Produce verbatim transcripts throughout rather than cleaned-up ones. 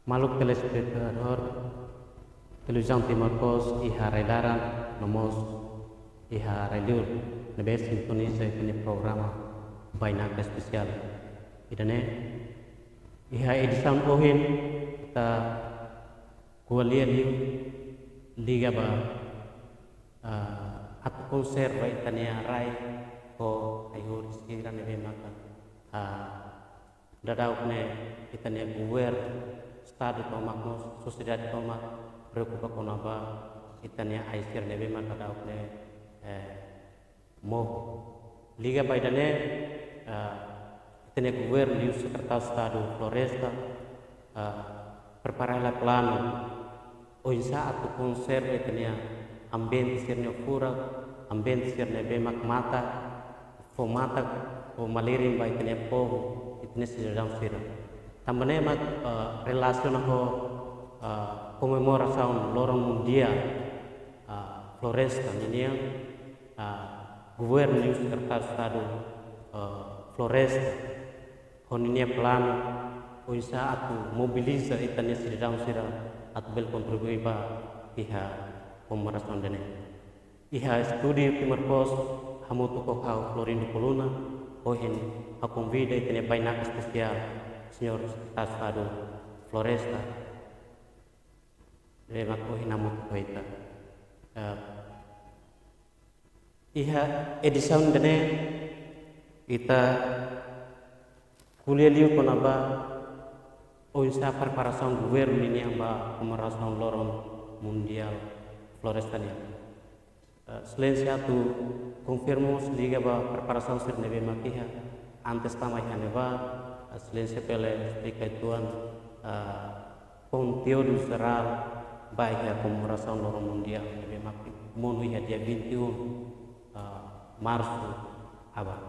Maluk telespetadór Televizaun Timor Post iha rai-laran no mós iha rai-liur ne'ebé sintoniza ita-nia programa Bainaka Espesiál. Ida-ne'e iha edisaun ohin ita ko'alia liu liga ba, ah, atu konserva ita-nia rai ho ai-horis sira ne'ebé maka, ah, daudaun ne'e ita-nia governu, estadu tomak no sosiedade tomak preokupa kona-ba ita-nia ai sira ne'ebé maka daudaun ne'e, eh, mohu. Liga ba ida-ne'e, eh, ita-nia governu liu Sekretáriu Estadu Floresta, eh, prepara hela planu oinsá atu konserva ita-nia ambiente sira-nia furak, ambiente sira ne'ebé mak matak, fó matak, fó malirin ba ita-nia povu, ita-nia sidadaun sira. Tanba ne'e mak, eh, relasiona ho, eh, komemorasaun Loron Mundiál, eh, Floresta ninian, eh, governu liu Sekretáriu Estadu, eh, Floresta ho ninia planu oinsá atu mobiliza ita-nia sidadaun sira atu bele kontribui ba iha komemorasaun ida-ne'e. Iha estúdiu Timor Post hamutuk ho ha'u Florindo Coluna, ohin ha'u konvida ita-nia bainaka espesiál, Señór Sekretáriu Estadu Floresta, ne'ebé mak ohin hamutuk ho ita. Eh, iha edisaun ida-ne'e ita ko'alia liu kona-ba oinsá preparasaun governu ninian ba komemorasaun Loron Mundiál Floresta nian. Eh, Exelénsia atu konfirma mós liga ba preparasaun sira ne'ebé mak iha, antes tama iha ne'ebá, eh, Exelénsia bele esplika uitoan, eh, konteúdu jerál ba iha komemorasaun Loron Mundiál ne'ebé mak monu iha dia vinte e um, eh, Marsu aban.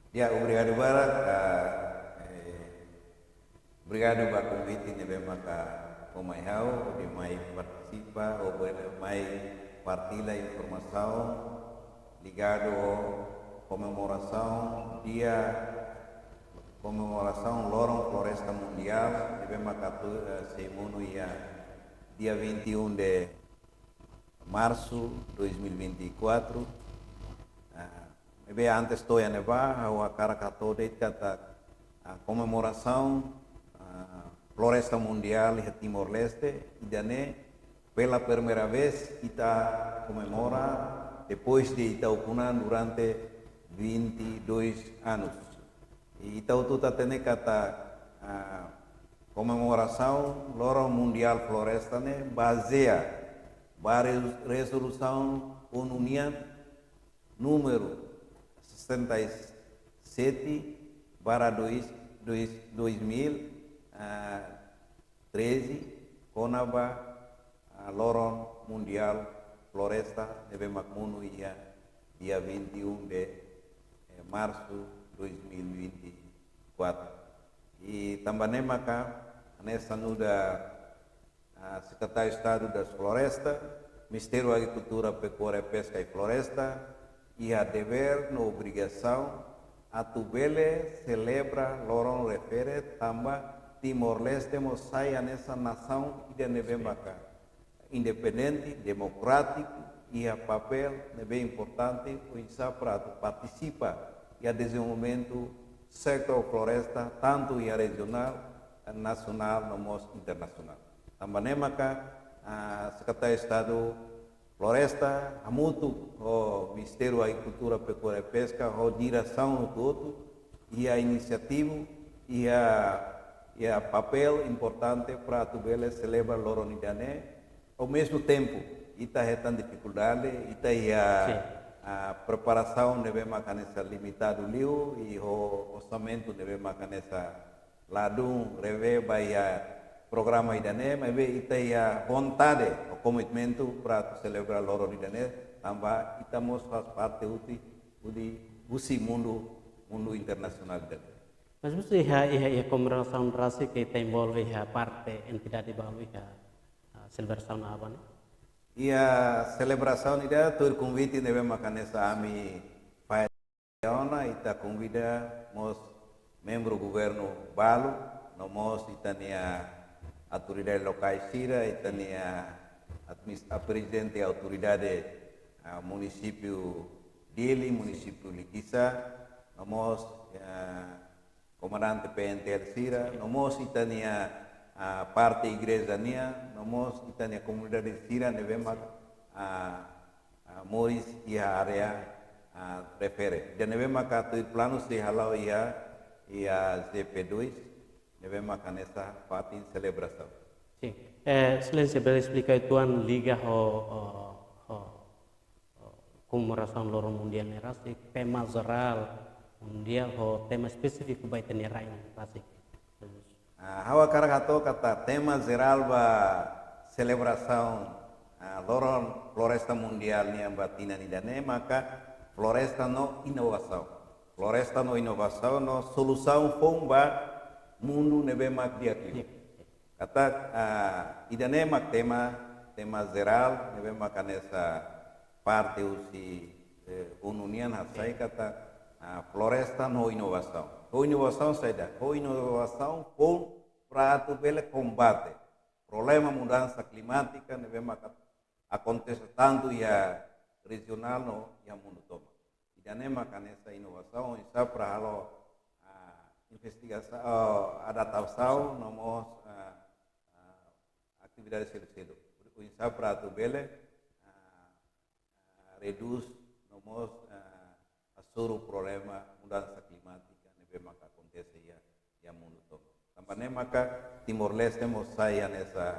Ya, obrigadu barak, ah, eh, obrigadu ba konvite ne'ebé maka fó mai ha'u, hodi mai partisipa, hodi mai partilla informasaun ligadu ho komemorasaun dia, komemorasaun Loron Floresta Mundiál, ne'ebé maka atu, eh, sei monu iha dia vinte e um de Marsu dois mil e vinte e quatro. Ah, maibé antes to'o iha ne'ebá, ha'u hakarak hato'o de'it katak, ah, komemorasaun, ah, Floresta Mundiál iha Timor-Leste, ida-ne'e pela primeira vez ita komemora depois de ita ukun an durante vinte e dois anos. I ita hotu hatene katak, ah, komemorasaun Loron Mundiál Floresta ne'e bazeia ba re-, rezolusaun ONU nian númeru sessenta e sete barra dois, dois, dois mil, ah, treze, kona-ba, ah, Loron Mundiál Floresta ne'ebé mak monu iha dia vinte e um de, eh, Marsu dois mil e vinte e quatro. I tanba ne'e maka hanesan nu'udar, ah, Sekretáriu Estadu das Floresta, Ministériu Agrikultura, Pekuária, Peska i Floresta iha devér no obrigasaun atu bele selebra loron refere tanba Timor-Leste mós sai hanesan nasaun ida ne'ebé maka independente, demokrátiku, iha papél ne'ebé importante oinsá para atu partisipa iha dezenvolvimentu setór floresta, tantu iha rejionál, nasionál no mós internasionál. Tanba ne'e maka, ah, Sekretáriu Estadu Floresta hamutuk ho Ministériu Agrikultura, Pekuária i Peska, ho diresaun hotu-hotu, iha inisiativa, iha, iha papél importante para atu bele selebra loron ida-ne'e. Ao mesmo tempo, ita hetan difikuldade, ita iha, sin, ah, preparasaun ne'ebé maka hanesan limitadu liu, i ho orsamentu ne'ebé maka hanesan ladún revee ba iha programa ida-ne'e, maibé ita iha vontade, ho komitmentu para atu selebra loron ida-ne'e, tanba ita mós faz parte husi, husi, husi mundu, mundu internasionál ida-ne'e. Mas husi iha, iha, iha komemorasaun rasik ita envolve iha parte entidade balu iha, ah, selebrasaun aban ne'e? Iha selebrasaun ida tuir konvite ne'ebé maka hanesan ami fahe ona, ita konvida mós membru governu balu, no mós ita-nia autoridade lokais sira, ita-nia admis-, ah, prezidente autoridade, ah, munisípiu Dili, munisípiu Likisá, no mós, ah, komandante P N T L sira, no mós ita-nia, ah, parte igreja nian, no mós ita-nia komunidade sira ne'ebé mak, ah, ah, moris iha área, ah, refere. Ida ne'ebé maka tuir planu sei hala'o iha, iha Z P dois, ne'ebé maka hanesan fatin selebrasaun. Sin. Eh, Exelénsia bele esplika uitoan liga ho, ho, ho, ho komemorasaun loron mundiál ne'e rasik, tema jerál mundiál ho tema espesífiku ba ita-nia rain rasik. Ah, ha'u hakarak hato'o katak tema jerál ba selebrasaun, ah, loron floresta mundiál nian ba tinan ida-ne'e maka floresta no inovasaun. Floresta no inovasaun no solusaun foun ba mundu ne'ebé mak di'ak liu. Iya. Katak, ah, ida-ne'e mak tema, tema jerál, ne'ebé mak hanesan parte husi, eh, ONU nian hasai katak, ah, floresta no inovasaun. Ho inovasaun saida, ho inovasaun foun para atu bele kombate problema mudansa klimátika ne'ebé maka akontese tantu iha rejionál no iha mundu tomak. Ida-ne'e maka hanesan inovasaun, oinsá para halo, ah, investigasaun, ah, adaptasaun, no mós, ah, ah, atividade seluk-seluk. Oinsá para atu bele, ah, ah, redús, no mós, ah, hasoru problema mudansa klimátika ne'ebé maka akontese iha, iha mundu tomak. Tanba ne'e maka Timor-Leste mós sai hanesan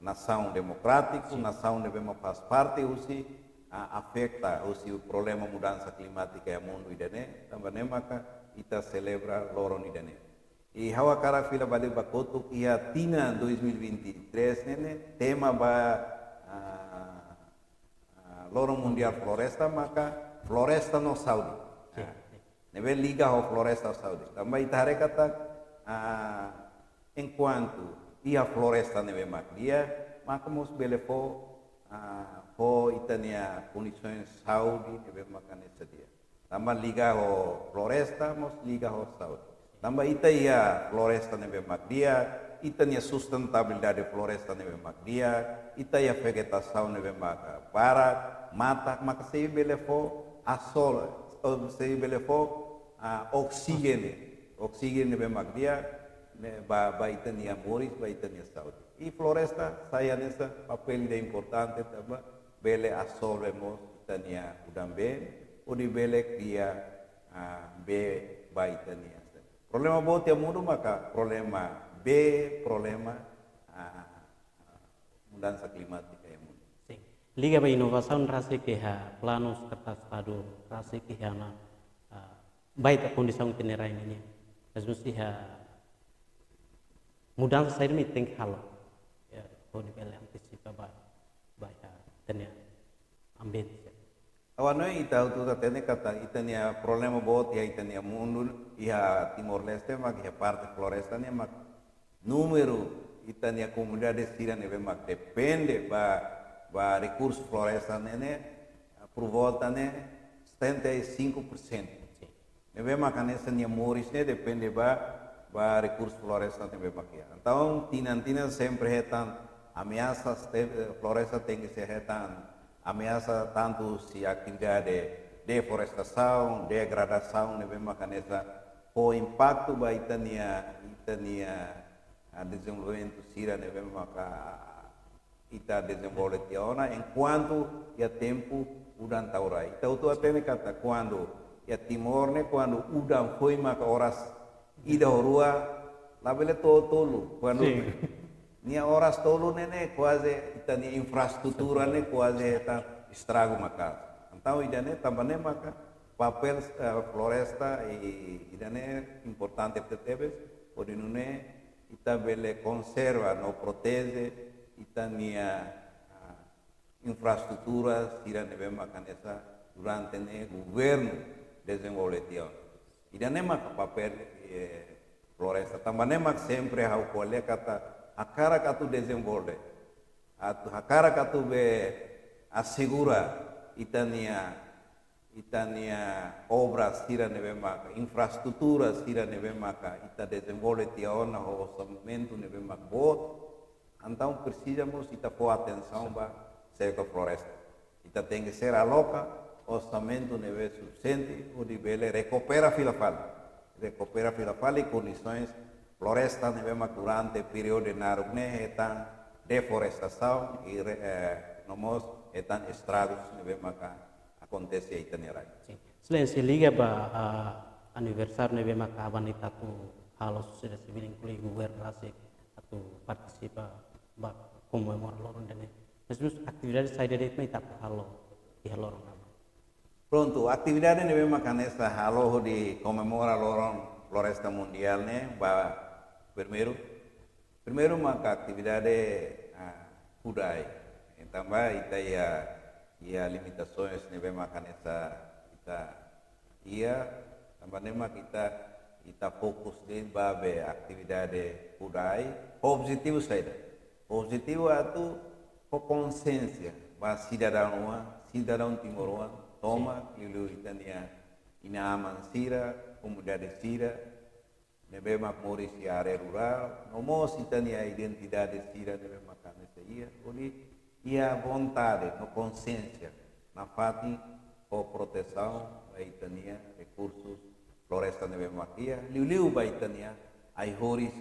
nasaun demokrátiku, sin, nasaun ne'ebé mak faz parte husi, ah, afeta husi problema mudansa klimátika iha mundu ida-ne'e, tanba ne'e maka ita selebra loron ida-ne'e. I ha'u hakarak fila fali ba kotuk iha tinan dois mil e vinte e três ne'e, ne'e tema ba, ah, ah, loron mundiál floresta maka floresta no saúde. Sin. Ah, ne'ebé liga ho floresta saúde. Tanba ita haree katak, ah, enkuantu iha floresta ne'ebé mak di'ak, maka mós bele fó, ah, fó ita-nia kondisaun saúde ne'ebé mak hanesan di'ak. Tanba liga ho floresta, mós liga ho saúde. Tanba ita iha floresta ne'ebé mak di'ak, ita-nia sustentabilidade floresta ne'ebé mak di'ak, ita iha vegetasaun ne'ebé mak barak, matak, maka sei bele fó asola, ou sei bele fó, ah, oksíjenu, oksíjenu ne'ebé mak di'ak, ne'e ba, ba ita-nia moris, ba ita-nia saúde. I floresta sai hanesan papél ida importante tanba bele absorve mós ita-nia udan-been, hodi bele kria, ah, bee ba ita-nia. Problema boot iha mundu maka problema bee, problema, ah, mudansa klimátika iha mundu. Sin. Liga ba inovasaun rasik iha planu Sekretáriu Estadu rasik iha ona, ah, ba ita kondisaun ita-nia rain nian. Mas mesti iha mudansa saida mak tenke halo. Ya, hodi bele antisipa ba, ba iha ita-nia ambiente. Ha'u hanoin ita hotu hatene katak ita-nia problema boot iha ita-nia mundu, iha Timor-Leste, mak iha parte floresta nian, mak númeru ita-nia komunidade sira ne'ebé mak depende ba, ba rekursu floresta ne'e, ne'e, por volta ne'e setenta e cinco por cento. Sin. Ne'ebé mak hanesan nia moris ne'e depende ba, ba rekursu floresta ne'ebé mak iha. Entaun, tinan-tinan sempre hetan ameasa, te-, floresta tenke sei hetan ameasa tantu husi atividade deflorestasaun, degradasaun, ne'ebé mak hanesan fó impaktu ba ita-nia, ita-nia, ah, dezenvolvimentu sira ne'ebé maka ita dezenvolve tiha ona, enkuantu iha tempu udan tau rai. Ita hotu hatene katak kuandu iha Timor ne'e, kuandu udan foin maka oras ida ou rua, labele to'o tolu. Kuandu, sin, nia oras tolu ne'e, ne'e kuaze ita-nia infraestrutura ne'e kuaze hetan estragu maka'as. Entaun ida-ne'e tanba ne'e maka papél, eh, floresta i, ida-ne'e importante tebetebes, hodi nune'e ita bele konserva no proteje ita-nia, ah, infraestrutura sira ne'ebé mak hanesan durante ne'e governu dezenvolve tiha ona. Ida-ne'e maka papél, eh, floresta. Tanba ne'e mak sempre ha'u ko'alia katak hakarak atu dezenvolve, atu hakarak atu bele asegura ita-nia, ita-nia obra sira ne'ebé maka, infraestrutura sira ne'ebé maka ita dezenvolve tiha ona ho orsamentu ne'ebé mak boot, entaun presiza mós ita fó atensaun ba SECOA Floresta. Ita tenke ser aloka orsamentu ne'ebé sufisiente hodi bele rekupera fila fali. Rekupera fila fali kondisoens floresta ne'ebé mak durante períodu naruk ne'e hetan deflorestasaun i re-, eh, no mós hetan estragus ne'ebé maka akontese iha ita-nia rai. Sin. Selain se liga ba, ah, aniversáriu ne'ebé maka aban ita atu halo sosiedade sivíl inklui governu rasik atu partisipa ba komemora loron ida-ne'e. Mas mós atividade saida de'it mak ita atu halo iha loron ne'ebá? Prontu, atividade ne'ebé maka hanesan halo hodi komemora loron Floresta Mundiál ne'e ba primeiru, primeiru maka atividade, ah, kuda ai. Entaun ba ita iha, iha limitasoens ne'ebé maka hanesan ita iha, tanba ne'e mak ita, ita fokus de'it ba be atividade kuda ai. Objetivu saida? Objetivu atu fó konsiénsia ba sidadaun rua, sidadaun timoroan, tomak liuliu ita-nia inan-aman sira, komunidade sira ne'ebé mak moris iha área rurál, no mós ita-nia identidade sira ne'ebé mak hanesan iha, hodi iha vontade no konsiénsia nafatin fó protesaun ba ita-nia rekursus floresta ne'ebé mak iha, liuliu ba ita-nia ai-horis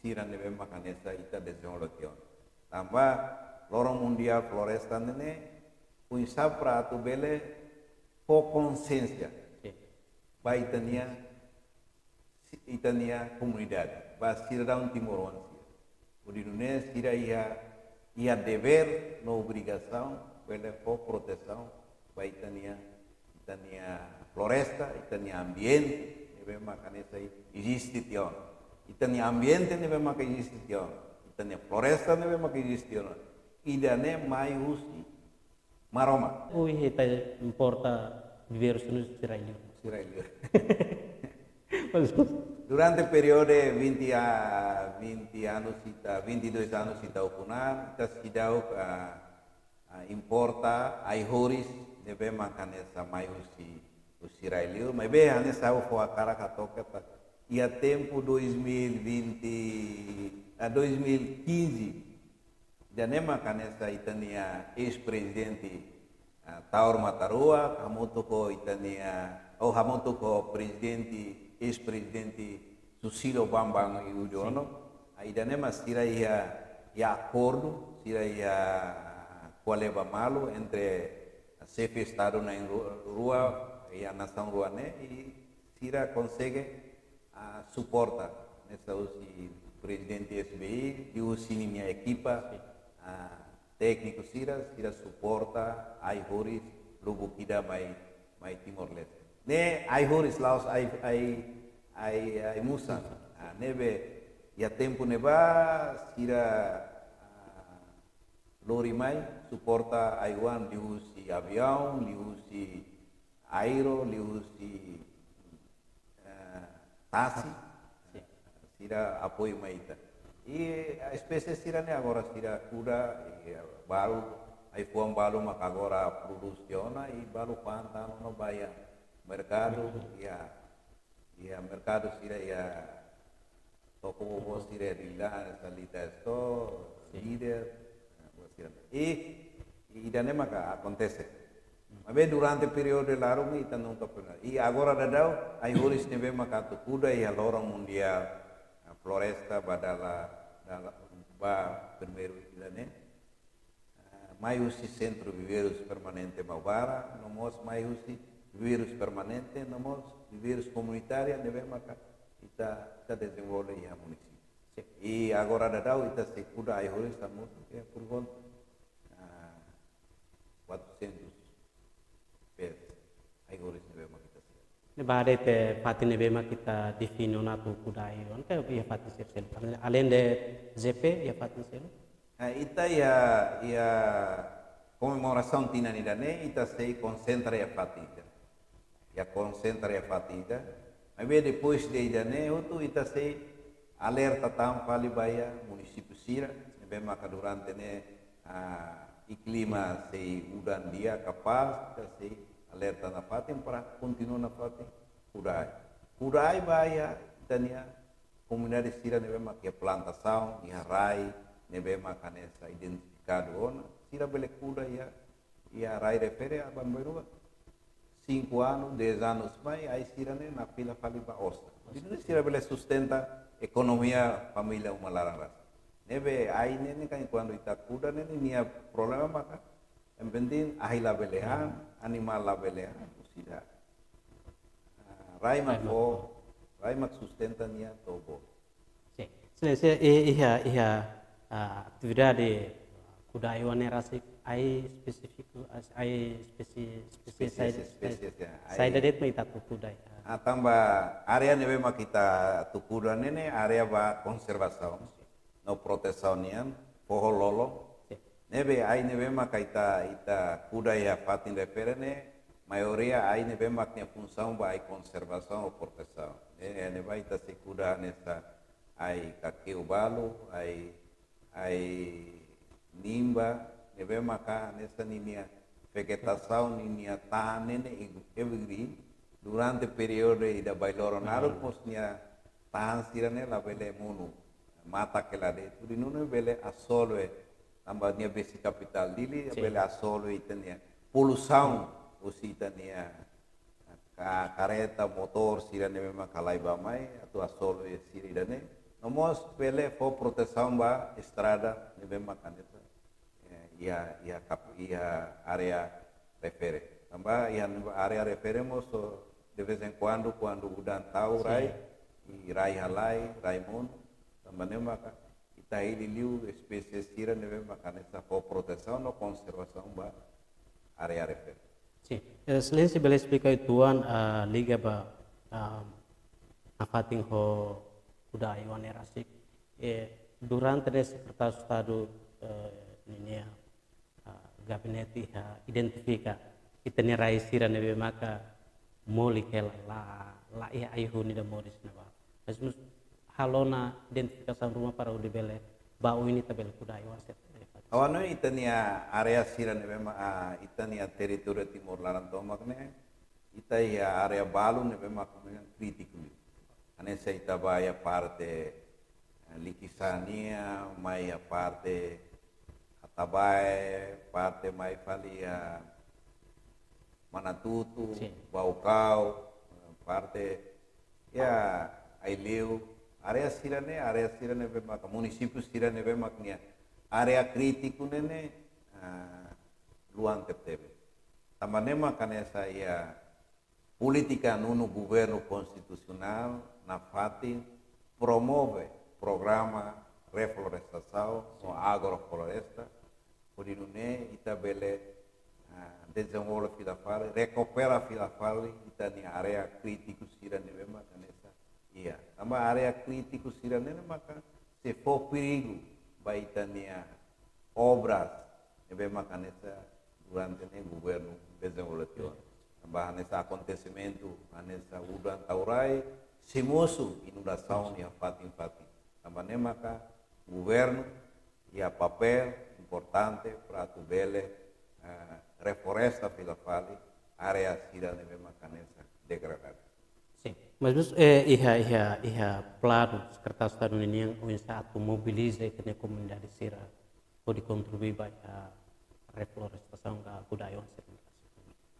sira ne'ebé mak hanesan ita dezenvolve tiha ona. Tanba Loron Mundiál Floresta ne'e, oinsá para atu bele fó konsiénsia, sin, ba ita-nia, ita-nia komunidade, ba sidadaun timoroan sira. Hodi nune'e sira iha, iha devér no obrigasaun bele fó protesaun ba ita-nia, ita-nia floresta, ita-nia ambiente ne'ebé maka hanesan eziste tiha ona. Ita-nia ambiente ne'ebé maka eziste tiha ona, ita-nia floresta ne'ebé maka eziste tiha ona, ida-ne'e mai husi Maromak. Ohin ita importa viveirus sira-ne'e sira-nia liur. Sira-nia liur. Maibé durante períodu vinte a, vinte anos ita, vinte e dois anos ita ukun an, ita seidauk, ah, ah, importa ai-horis ne'ebé maka hanesan mai husi, husi rai-liur. Maibé hanesan ha'u fó hakarak hato'o katak iha tempu dois mil e vinte, ah, dois mil e quinze, ida-ne'e maka hanesan ita-nia eis-prezidente, ah, Taur Matan Ruak, hamutuk ho ita-nia, oh, hamutuk ho prezidente, eis-prezidente Susilo Bambang Yudhoyono. Sin. Ah, ida-ne'e mak sira iha, iha akordu, sira iha ko'alia ba malu entre xefe Estadu na'in ru-, rua iha nasaun rua ne'e, i sira konsege, ah, suporta, hanesan husi prezidente SBI, liuhusi ninia ekipa, sin, ah, tékniku sira, sira suporta ai-horis lubuk ida mai, mai Timor-Leste. Ne'e ai-horis la'ós ai, ai, ai, ai-musan. Ah, ne'ebé iha tempu ne'ebá sira, ah, lori mai suporta ai-oan liuhusi aviaun, liuhusi aero, liuhusi, eh, tasi, sin, sira apoiu mai ita. I, eh, espésie sira-ne'e agora sira kuda, i, eh, balu, ai-fuan balu maka agora prodús tiha ona, i balu fa'an tan ona ba iha merkadu, merkadu, iha, iha merkadu sira iha toko boboot sira iha Dili, Salita Store, sin, Líder, ah, buat sira. I, i ida-ne'e maka akontese. Maibé durante períodu laruk ne'e ita nunka pernah. I agora daudaun, ai-horis ne'ebé maka atu kuda iha Loron Mundiál, ah, Floresta ba dala, dala, ba primeiru ida-ne'e, ah, mai husi Sentru Viveirus Permanente Maubara, no mós mai husi Viveirus Permanente, no mós Viveirus Komunitária ne'ebé maka ita, ita dezenvolve iha munisípiu. Sin. I agora daudaun ita sei kuda ai-horis hamutuk, ya, por volta, ah, quatrocentos pés ai-horis ne'ebé mak ita sei. Ne'ebá de'it fatin ne'ebé mak ita define ona atu kuda ai-horis, ka iha fatin sira seluk? Além de Z P, iha fatin seluk? Ah, ita iha, iha komemorasaun tinan ida-ne'e, ita sei konsentra iha fatin ida. Iha konsentra iha fatin ida. Maibé depois de ida-ne'e, hotu ita sei alerta tan fali ba iha munisípiu sira ne'ebé maka durante ne'e, ah, iklima sei udan di'ak kapás, ita sei alerta nafatin para kontinua nafatin kuda ai. Kuda ai ba iha ita-nia komunidade sira ne'ebé mak iha plantasaun, iha rai, ne'ebé maka hanesan identifikadu ona, sira bele kuda iha, iha rai refere aban-bainrua. Cinco anos, dez anos mai, ai sira-ne'e nakfila fali ba osan. Hodi nune'e sira bele sustenta ekonomia família uma laran rasik. Ne'ebé ai ne'e ne'e kan kuandu ita kuda ne'e ne'e nia problema maka, yang penting ahi labele han, animál labele han, sira. Ah, rai mak fó, rai mak sustenta nia to'o boot. Sin. Sin, sin, i-, iha, iha, ah, atividade kuda ai-oan ne'e rasik, ai espesífiku, as-, ai espesi-, espesi-, Spesies, saida, spesies, ya. Saida de'it mak ita atu kuda ai. Ah, tanba área ne'ebé mak ita atu kuda ne'e ne'e área ba konservasaun no protesaun nian, foho lolon. Sin. Ne'ebé ai ne'ebé maka ita, ita kuda iha fatin refere ne'e, maioria ai ne'ebé mak nia funsaun ba ai konservasaun ou protesaun. Ne'e, ne'ebá ita sei kuda hanesan ai kakeu balu, ai, ai nimba, ne'ebé maka hanesan ninia vejetasaun, ninia tahan ne'e ne'e evergreen, durante períodu ida bailoro naruk, hmm, mós nia tahan sira-ne'e labele monu. Mata hela de'it, hodi nune'e bele absorve, tanba nia besik kapitál Dili, sin, bele absorve ita-nia poluisaun, hmm, husi ita-nia ka-, kareta, motór, sira ne'ebé maka lai bá mai, atu absorve sira ida-ne'e. No mós bele fó protesaun ba estrada ne'ebé maka hanesan, eh, iha, iha kap-, iha área refere. Tanba iha área refere mós, so, de vez em quando, kuandu udan tau, sin, rai, i rai halai, rai monu, tanba ne'e maka ita hili liu espésie sira ne'ebé maka hanesan fó protesaun no konservasaun ba área refere. Sin. Eh, Exelénsia bele esplika uitoan, ah, liga ba, ah, nafatin ho kuda ai-oan ne'e rasik. Eh, durante ne'e Sekretáriu Estadu, eh, ninia, ah, gabinete iha identifika ita-nia rai sira ne'ebé maka molik hela, la, la iha ai-hun ida moris ne'ebá. Mas mós halo ona identifikasaun ruma para hodi bele ba oin ita bele kuda ai-oan sira. Agora ita-nia área sira ne'ebé ma-, ah, ita-nia territóriu Timor laran tomak ne'e, ita iha área balu ne'ebé mak krítiku ne'e. Hanesan ita ba iha parte, eh, Likisá nian, mai iha parte Atabae, parte mai fali iha Manatutu, sin, Baucau, parte, ya, Aileu, área sira-ne'e, área sira ne'ebé maka, munisípiu sira ne'ebé mak nia área krítiku ne'e ne'e, ah, luan tebetebes. Tanba ne'e maka hanesan iha polítika nonu governu konstitusionál nafatin promove programa reflorestasaun no agrofloresta, hodi nune'e ita bele, ah, dezenvolve fila fali, rekupera fila fali ita-nia área krítiku sira ne'ebé maka hanesan iha. Tanba área krítiku sira-ne'e maka sei fó perigu ba ita-nia obras ne'ebé maka hanesan durante ne'e governu dezenvolve tiha ona. Tanba hanesan akontesimentu, hanesan udan tau rai, sei mosu inundasaun iha fatin-fatin. Tanba ne'e maka governu iha papél importante para atu bele, eh, refloresta fila fali área sira ne'ebé maka hanesan degradadu. Sin. Mas, mas, eh, iha, iha, iha planu Sekretáriu Estadu ninian oinsá atu mobiliza ita-nia komunidade sira hodi kontribui ba iha reflorestasaun ka kuda ai-oan sira?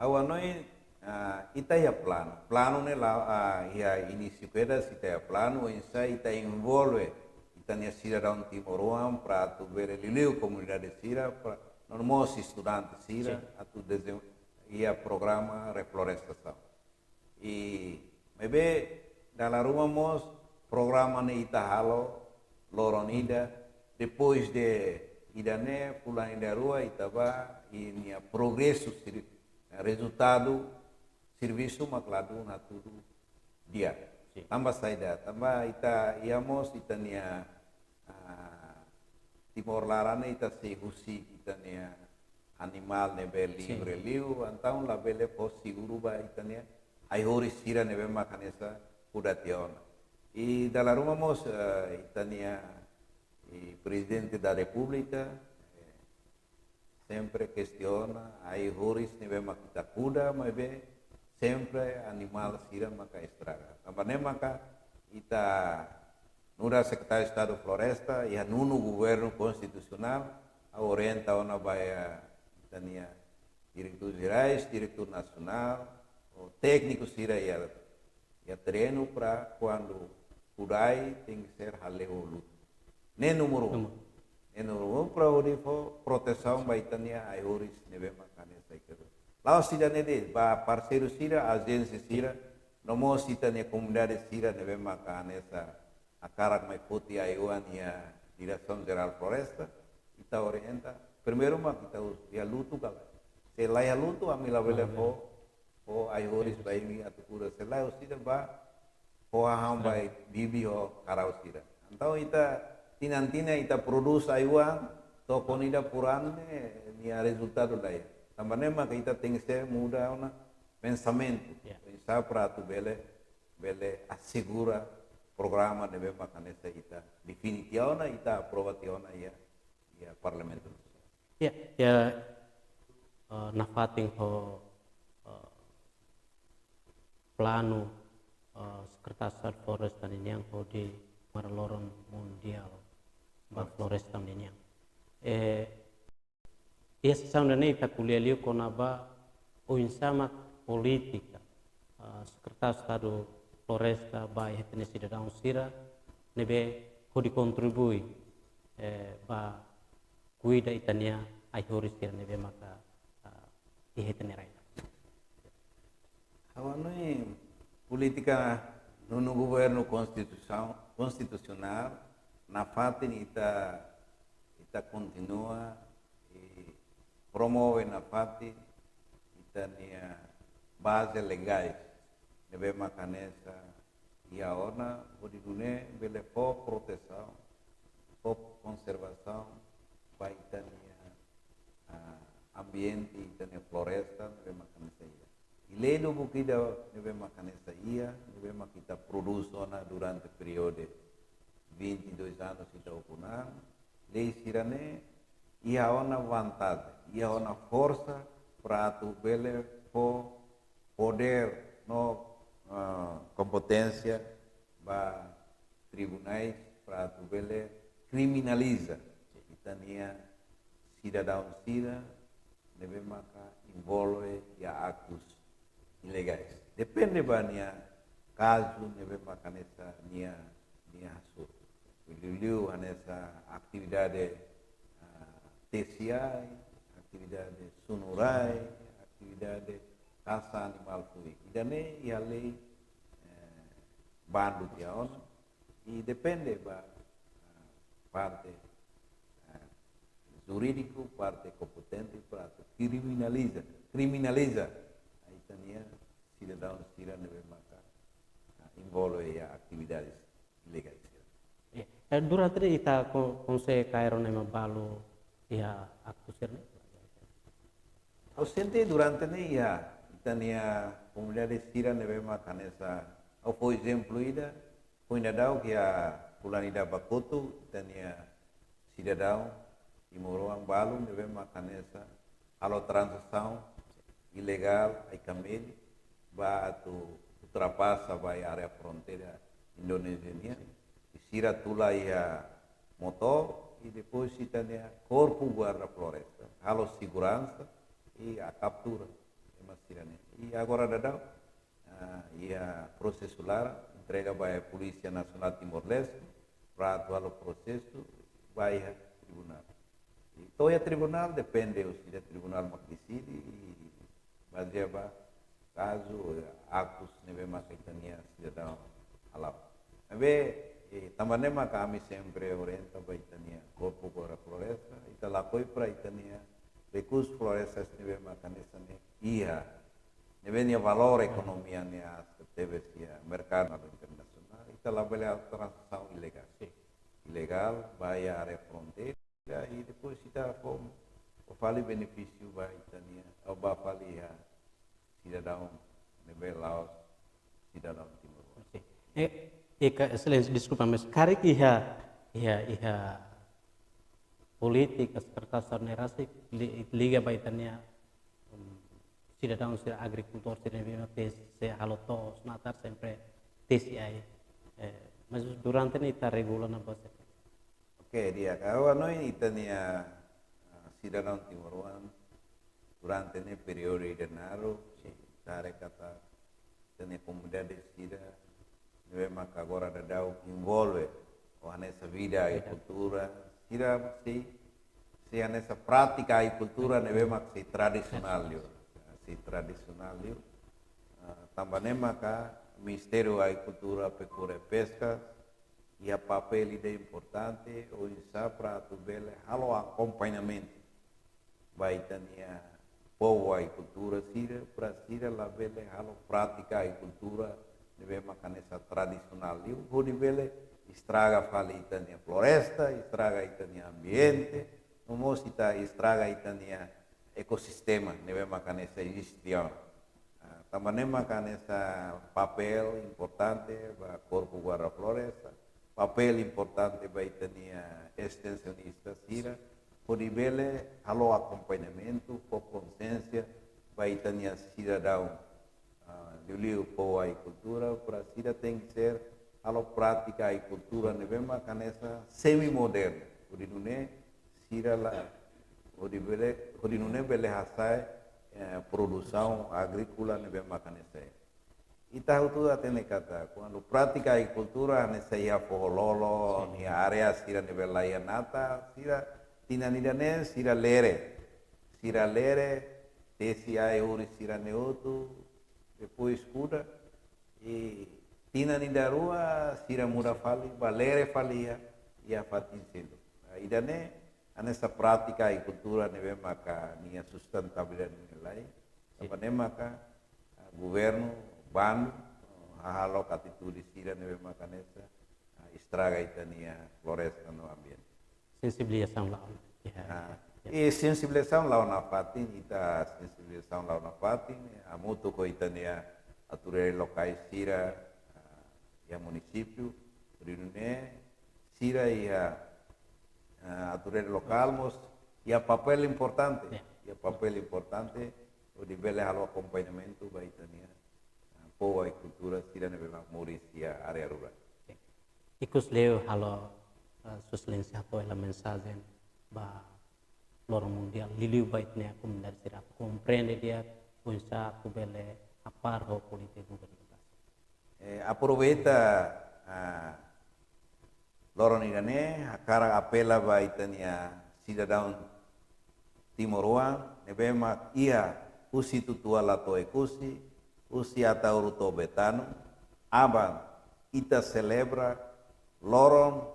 Ha'u hanoin, ah, ita iha planu. Planu ne'e la, ah, iha inísiu kedas ita iha planu, oinsá ita envolve ita-nia sidadaun timoroan para atu bele liuliu komunidade sira, para no mós estudante sira, sin, atu dezen-, iha programa reflorestasaun. I maibé dala ruma mós programa ne'e ita halo loron ida, depois de ida-ne'e fulan ida rua ita bá, i nia progresu sir-, rezultadu servisu mak ladún hatudu di'ak. Sin. Tanba saida, tanba ita iha mós ita-nia, ah, Timor laran ne'e ita sei husik ita-nia animál ne'ebé, sin, livre liu, entaun labele fó seguru ba ita-nia ai-horis sira ne'ebé maka hanesan kuda tiha ona. I dala ruma mós, eh, ita-nia, i Prezidente da Repúblika, eh, sempre kestiona ai-horis ne'ebé maka ita kuda, maibé sempre animál sira maka estraga. Tanba ne'e maka ita nu'udar Sekretáriu Estadu Floresta, iha nonu governu konstitusionál, ha'u orienta ona ba iha ita-nia diretór jerais, diretór nasionál, ho tékniku sira iha, iha terrenu para kuandu kudai tenke ser hale'u lutu. Ne'e númeru um. Númeru. Ne'e númeru um para hodi fó protesaun ba ita-nia ai-horis ne'ebé maka hanesan ita. La'ós ida-ne'e de'it, ba parseiru sira, ajénsia sira, no mós ita-nia komunidade sira ne'ebé maka hanesan hakarak mai foti ai-oan iha Diresaun Jerál Floresta, ita orienta, primeiru mak ita us-, iha lutu ka lae. Se la iha lutu, ami labele fó, fó ai-horis ba imi atu kuda. Se lae, orsida ba fó hahán ba bibi ho karau sira. Entaun ita tinan-tinan ita prodús ai-oan, to'o kuandu ida furan ne'e, nia rezultadu la iha. Tanba ne'e maka ita tenke muda ona pensamentu. Ya. Oinsá para atu bele, bele asegura programa ne'ebé maka hanesan ita define tiha ona, ita aprova tiha ona iha, iha Parlamentu. Ya, ya, eh, nafatin ho, eh, planu, eh, Sekretáriu Estadu Floresta ninian hodi marka loron mundiál ba floresta ninian. Eh, iha sesaun ida-ne'e ita ko'alia liu kona-ba oinsá mak polítika, eh, Sekretáriu Estadu Floresta ba iha ita-nia sidadaun sira ne'ebé hodi kontribui, eh, ba kuida ita-nia ai-horis sira ne'ebé maka, ah, iha ita-nia rai. Ha'u hanoin polítika nonu governu konstituisaun, konstitusionál, nafatin ita, ita kontinua i promove nafatin ita-nia baze legais ne'ebé maka hanesan iha ona, hodi nune'e bele fó protesaun, fó konservasaun ba ita-nia, ah, ambiente, ita-nia floresta, ne'ebé maka hanesan ida. I lei lubuk ida ne'ebé maka hanesan iha, ne'ebé maka ita prodús ona durante períodu vinte e dois anos ita ukun an, lei sira-ne'e iha ona vantajen, iha ona forsa para atu bele fó podér no, ah, kompeténsia ba tribunais para atu bele kriminaliza ita-nia sidadaun sira ne'ebé maka envolve iha aktus ilegais. Depende ba nia kazu ne'ebé maka hanesan nia, nia hasoru. Liuliu hanesan atividade, ah, tesi ai, atividade sunu rai, atividade kasa animál fuik. Ida-ne'e iha lei, eh, bandu tiha ona, i depende ba, ah, parte, ah, jurídiku, parte kompetente para atu kriminaliza, kriminaliza ita-nia sidadaun sira ne'ebé maka, ah, envolve iha atividades ilegais. Iya. Eh, durante ne'e ita ko-, konsege kaer ona ema balu iha aktus sira-ne'e? Ha'u sente durante ne'e iha, ita-nia komunidade sira ne'ebé maka hanesan, ha'u fó ezemplu ida, foin daudauk iha fulan ida ba kotuk, ita-nia sidadaun timoroan balu ne'ebé maka hanesan halo tranzasaun ilegál ai-kameli ba atu ultrapasa ba iha área fronteira Indonézia nian. I sira tula iha motór i depois ita-nia Korpu Guarda Floresta halo seguransa i kaptura ema sira-ne'e. I agora daudaun, ah, iha prosesu laran, entrega ba Polísia Nasionál Timor-Leste, para atu halo prosesu ba iha tribunál. I to'o iha tribunál depende husi ida tribunál mak deside i bazeia ba kazu, eh, aktus ne'ebé maka ita-nia sidadaun hala'o. Ne'ebé, eh, tanba ne'e maka ami sempre orienta ba ita-nia Korpu Guarda Floresta, ita lakohi para ita-nia rekursu florestas ne'ebé maka hanesan ne'e iha, ne'ebé nia valór ekonomia ne'e aas tebes iha merkadu internasionál, ita labele halo tranzasaun ilegál. Ilegál, ba iha área fronteira, i depois ita fó, fó fali benefísiu ba ita-nia, ou ba fali iha sidadaun ne'ebé la'ós sidadaun Timor. Oke. Eh, Eka, Exelénsia, deskulpa, mas karik iha, iha, iha polítika Sekretáriu Estadu ne'e rasik li-, liga ba ita-nia, um, sidadaun sira, agrikultór sira ne'ebé maka tesi, se halo to'os natar sempre tesi ai, eh, Mas durante ne'e ita regula ona ba se. Oke, di'ak, ha'u hanoin ita-nia, ah, sidadaun timoroan durante ne'e períodu ida naruk, ita haree katak ita-nia komunidade sira ne'ebé maka agora daudaun envolve ho hanesan vida agrikultura, sira sei, sei hanesan prátika agrikultura ne'ebé maka sei tradisionál liu. Sei tradisionál liu. Ah, tanba ne'e maka Ministériu Agrikultura, Pekuária, Peska iha papél ida importante oinsá para atu bele halo akompañamentu ba ita-nia povu agrikultura sira, para sira labele halo prátika agrikultura ne'ebé maka hanesan tradisionál liu, hodi bele estraga fali ita-nia floresta, estraga ita-nia ambiente, no mós ita estraga ita-nia ekosistema ne'ebé maka hanesan eziste ona. Ah, tanba ne'e maka hanesan papél importante ba Korpu Guarda Floresta, papél importante ba ita-nia estensionista sira, hodi bele halo akompañamentu, fó konsiénsia ba ita-nia sidadaun, ah, liuliu povu agrikultura, para sira tenke ser halo prátika agrikultura ne'ebé maka hanesan semi-modernu, hodi nune'e sira la, hodi bele, hodi nune'e bele hasa'e, eh, produsaun agríkola ne'ebé maka hanesan. Ita hotu hatene katak kuandu prátika agrikultura hanesan iha foho-lolon, iha área sira ne'ebé la iha natar, sira tinan ida-ne'e sira lere. Sira lere, tesi ai-horis sira-ne'e hotu, depois kuda, i tinan ida rua sira muda fali, bá lere fali iha, iha fatin seluk. Nah, ida-ne'e hanesan prátika agrikultura ne'ebé maka nia sustentabilidade ne'e laiha. Sin. Tanba ne'e maka, ah, governu bandu, ah, hahalok atitude sira ne'ebé maka hanesan, ah, estraga ita-nia floresta no ambiente. Sensibilizasaun la'o ona. Ya, ah, ya. I sensibilizasaun la'o ona fatin, ita sensibilizasaun la'o ona fatin, hamutuk ho ita-nia autoridade lokál sira, ah, iha munisípiu, hodi nune'e sira iha, ah, autoridade lokál mós iha papél importante, ya, iha papél importante, hodi bele halo akompañamentu ba ita-nia, ah, povu agrikultura sira ne'ebé mak moris iha área rurál. Ikus liu halo, ah, Sua Exelénsia hato'o hela mensajen ba loron mundiál, liuliu ba ita-nia komunidade sira atu komprende di'ak, oinsá atu bele apár ho polítika governamentu. Eh, aproveita, ah, loron ida-ne'e, hakarak apela ba ita-nia sidadaun timoroan ne'ebé mak iha husi Tutuila to'o Oekusi, husi Ataúru to'o Betano, aban ita selebra loron,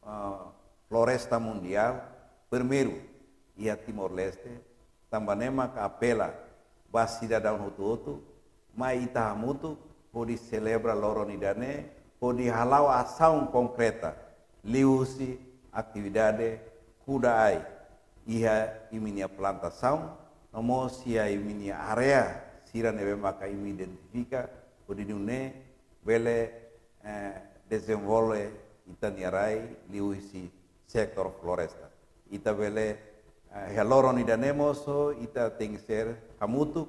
ah, floresta mundiál primeiru iha Timor-Leste, tanba ne'e maka apela ba sidadaun hotu-hotu, mai ita hamutuk hodi selebra loron ida-ne'e, hodi hala'o asaun konkreta, liuhusi atividade kuda ai iha imi-nia plantasaun, no mós iha imi-nia área sira ne'ebé maka imi identifika, hodi nune'e bele, eh, dezenvolve ita-nia rai liuhusi setór floresta. Ita bele, eh, iha loron ida-ne'e mós ita tenke ser hamutuk,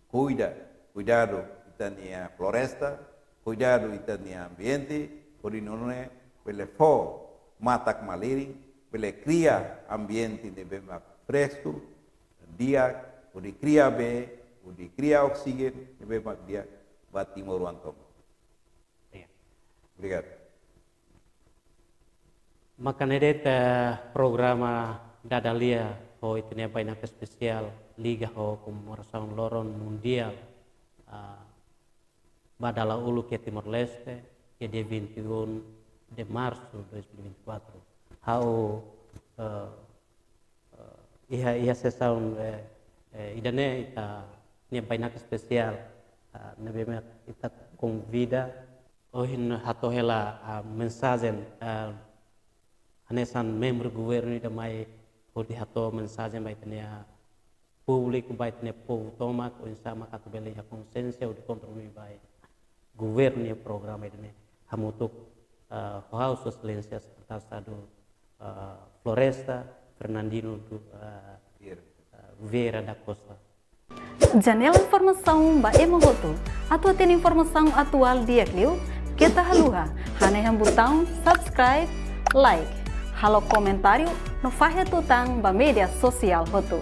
kuida, kuidadu ita-nia floresta, kuidadu ita-nia ambiente, hodi nune'e bele fó matak-malirin, bele kria ambiente ne'ebé mak fresku, di'ak, hodi kria bee, hodi kria oksíjenu ne'ebé mak di'ak ba timoroan tomak. Iya. Obrigadu. Maka ne'e de'it, eh, programa Dada Lia ho ita-nia bainaka espesiál liga ho komemorasaun loron mundiál, ah, ba dala uluk iha Timor-Leste, iha dia vinte e um de março de dois mil e vinte e quatro. Ha'u, eh, eh, iha, iha sesaun, eh, eh, ida-ne'e ita-nia bainaka espesiál, ah, ne'ebé mak ita konvida. Ohin hato'o hela, ah, mensajen, ah, hanesan membru governu ida mai hodi hato'o mensajen ba ita-nia públiku, ba ita-nia povu tomak, oinsá maka atu bele iha konsiénsia hodi kontribui ba governu nia programa ida-ne'e hamutuk, ah, ho ha'u Sua Exelénsia Sekretáriu Estadu, ah, Floresta, Fernandino du, ah, Vieira. Ah, Vieira da Costa. Janela informasaun ba ema hotu. Atu hatene informasaun atuál di'ak liu, Keta haluha hanehan butaun subscribe, like, halo komentáriu no fahe tutan ba média sosiál hotu.